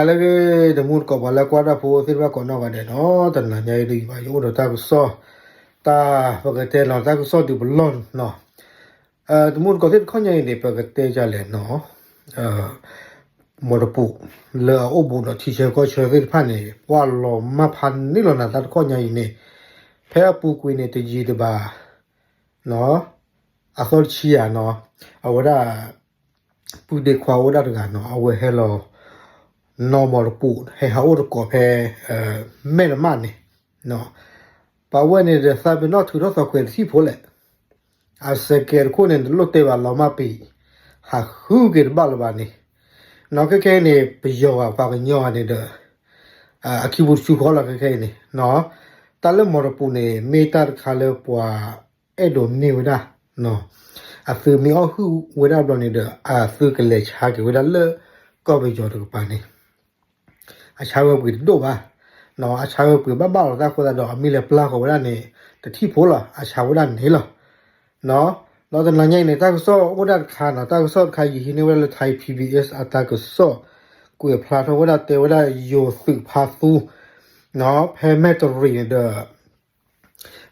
လၢဂ့ၤ တမူတကိးပှၤလၢကွၢ်တၢ်ဖိသ့ၣ်တဖၣ်ကိးနီၢ်ဂၤဒဲးနီၤ, တနၤညါအံၤဒ်ယဘၣ်ယအိၣ်ဒီးတၢ်ကစီၣ်, တၢ်ပကတဲလီၤတၢ်ကစီၣ်ဒုးပလီၢ်နီၤ, တမူတကိးသ့ၣ်တခီညါအံၤန့ၣ် ပကတဲဒ်လဲၣ်နီၤ, မိၢ်တပူၤ လၢအအိၣ်ဘူးဒီးထံဆၢကီၢ်ဆၢသ့ၣ်တဖၣ်န့ၣ် ပှၤလီၤမၢ်ဖးန့ၢ်လီၤနၤတၢ်တခီညါအံၤန့ၣ်, ဖဲအပူၤကွံာ်န့ၣ် တယံာ်တဘၣ် အသီတဆံယၤနီၤ, အဝဲဒၣ် ပုၢ်ဒ့ခွါအိၣ်ဒၣ်တဂၤနီၤ, အဝဲဟဲလီၤ နီၢ်မိၢ်တပူၤ ဟဲဟးအိၣ်တကိးဖဲ မဲၢ်တမၣ်န့ၣ်, ပှၤဝဲန့ၣ်ဒီး သးပ့ၤနီၣ်ထုးထီၣ်သီခွဲးတထံၣ်ဖိလဲၣ်, အစကဲးတခိၣ်န့ၣ် တလိၣ်တဲဘၣ်လီၤမၢ်ပံၤ, ဟးဃုက့ၤတဘၣ်လၢၤဘၣ်န့ၣ်, နီၤ ခဲခဲအံၤန့ၣ် ပယီၤဂၤပှၤကညီဂၤန့ၣ်ဒီး အခံပူၤတဆူဃီလီၤ ခဲခဲအံၤန့ၣ်, တၢ်လၢမိၢ်တပူၤန့ၣ် မ့ၢ်တၢ်တခါလၢပှၤ အဲၣ်ဒိးန့ၢ်ဝဲဒၣ်, အသုမ့ၢ်အီၣ်ဟုၣ်ဝဲဒၣ်ဘျီန့ၣ်ဒီး အသုကလဲၤဆါက့ၤဝဲဒၣ်လၢ ကီၢ်ပယီၤတကပၤန့ၣ်, အဆါဝဲပှ့ၤတဒိၣ်ဘၣ်, အဆါဝဲပှ့ၤဘၣ်ဘၣ်လီၤ တၢ်အဃိသတးဒီး အမ့ၢ်လဲၤပျၢ်ဃီၤဝဲဒၣ်န့ၣ် တထံၣ်ဖိလီၤ အဆါဝဲဒၣ်န့ၣ်လီၤ. ဒီးတနၤညါအံၤန့ၣ် တၢ်ကစီၣ်အိၣ်ဒၣ်တခါနီၤ, တၢ်ကစီၣ်တခါယဟံးန့ၢ်ဝဲဒၣ်လၢ Thai PBS အတၢ်ကစီၣ် ကွဲးဖျါထီၣ်ဝဲဒၣ် တဲဝဲဒၣ်ယိၤသုးဖါသူ ဖဲမဲၢ်တရံးန့ၣ်ဒီး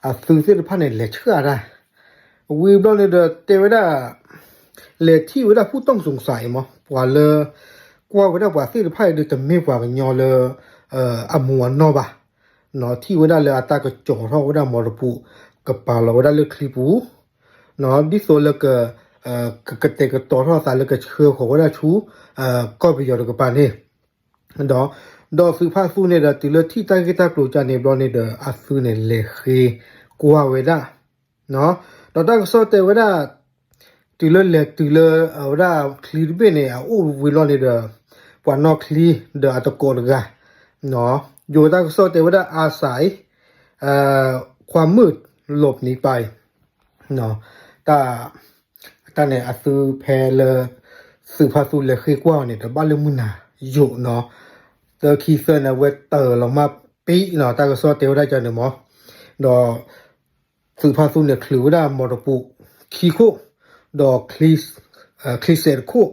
အသုးသ့ၣ်တဖၣ်န့ၣ် လဲၤဆှၢတၢ်, ဝံၤဘျီန့ၣ်ဒီး တဲဝဲဒၣ် လဲၤထံၣ်ဝဲဒၣ် ဖူၣ်တီၣ်စူၤစးအံၤမး ပှၤလၢ ကွၢ်ဝဲဒၣ်ပှၤသ့ၣ်တဖၣ်အံၤဒီး တမ့ၢ်ပှၤကညီလၢ အမူးအနီၢ်ဘၣ်, ထံၣ်ဝဲဒၣ်လၢအတၢ်ကစီၣ်ထီၣ်ဝဲဒၣ်မိၢ်တပူၤ ကပာ်လီၤဝဲဒၣ်လၢချံပူၤ, ဒ်သိးလၢက ကကတဲာ်ကတီၤထီၣ်အသးလၢကဆှၢဃီၤဝဲဒၣ်ဆူ ကီၢ်ပယီၤတကပၤန့ၣ် ဒီး ဒီးသုးဖါသူန့ၣ်ဒီး တုၤလၢထံၣ်တၢ်ဂ့ၢ်တၢ်ကျိၤကန့ၣ်ဘျီန့ၣ်ဒီး အသုန့ၣ်လဲၤဃ့ကွၢ်ဝဲဒၣ်, ဒီးတၢ်ကစီၣ်တဲဝဲဒၣ် တုၤလၢလဲၤတုၤလၢအဝဲဒၣ်ချံတဘ့ၣ်န့ၣ် အအိၣ်ဝံၤလီၤန့ၣ်ဒီး ပှၤနီၣ်ချံဒီးအတကိးတဂၤ, ယိၤတၢ်ကစီၣ်တဲဝဲဒၣ် အါစးအံၤ ความมืดหลบหนีไป တၢ် တၢ်န့ၣ်အသုဖဲလၢ သုးဖါသူလဲၤဃ့ကွၢ်အီၤန့ၣ် တဘၣ်လၢမုၢ်နၤယိာ်နီၤ, သၢခံသၢန့ၣ် အဝဲတၢၢ်လီၤမၢ်ပံနီၤ, တၢ်ကစီၣ်တဲဝဲဒၣ်ကန့ၣ်မး, ဒီး သုးဖါသူန့ၣ် ချုးဝဲဒၣ်မိၢ်တပူၤခံခိၣ်, ဒီး ချံစဲးတခိၣ်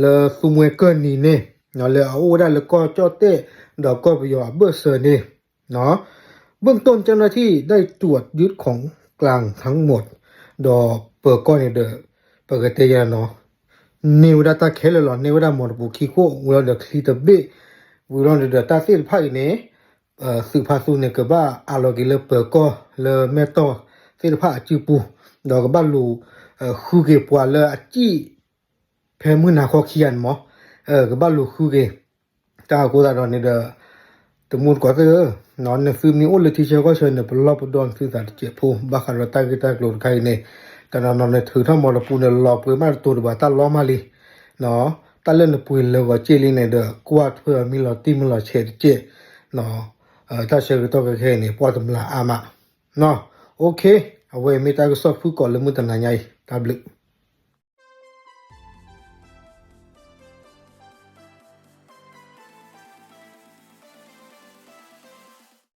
လၢသူမှဲကၢၢ်နံၤန့ၣ် လၢအအိၣ်ဝဲဒၣ်လၢကီၢ်ကၠီၣ်တဲၣ် ဒီးကီၢ်ပယီၤအဘၢၣ်စၢၤန့ၣ် เบื้องต้นเจ้าหน้าที่ได้ตรวจยึดของกลางทั้งหมด ဒီးပၢၤကီၢ်န့ၣ်ဒီး ပကတဲယၤနီၤ, န့ၢ်ဝဲဒၣ်တၢ်ခဲလၢာ်လီၤ, န့ၢ်ဝဲဒၣ်မိၢ်တပူၤခံခိၣ် ဝံၤလီၤဒီးချံတဘ့ၣ်, ဝံၤလီၤဒီးတၢ်သ့ၣ်တဖၣ်အံၤန့ၣ် သုးဖါသူန့ၣ် ကဘၣ်အးလီၤက့ၤလၢပၢၤကီၢ်လၢမဲၢ်တီၢ်သ့ၣ်တဖၣ်အစုပူၤ, ဒီးကဘၣ်လူၤဃုက့ၤပှၤလၢအစံၣ် ဖဲမုၢ်နၤခီခံဂၤန့ၣ်မး, ကဘၣ်လူၤဃုက့ၤ, တၢ်အဃိသတးဒီးန့ၣ်ဒီး တမူတကိးသ့ၣ်ဧၢ, နသုမ့ၢ်အိၣ်လၢထံဆၢကီၢ်ဆၢန့ၣ် ပလီၢ်ပဒီနသုသးတစဲးဖိ ဘၣ်ဃးဒီးတၢ်ဂ့ၢ်တၢ်ကျိၤတခါအံၤန့ၣ်, တနီၤနီၤန့ၣ်ထုးထီၣ်မိၢ်တပူၤန့ၣ် လီၤပှ့ၤမးတတိၤတဘၣ်တၢ်လီၤမးလံ, တၢ်လၢနပှ့ၤလၢာ်ဂီၤစ့ၢ်လံန့ၣ်ဒီး ကွၢ်ထွဲအီၤမ့ၢ်လီၤတံၢ်မ့ၢ်လီၤဆဲးတစဲး, တၢ်ဆၢကတီၢ်ခဲခဲအံၤန့ၣ် ပှၢ်တမျၢ်အါမး, အဝဲမ့ၢ်တၢ်ကစီၣ်ဖုၣ်ကိာ်လၢမုၢ်တနၤညါအံၤ တၢ်ဘျုး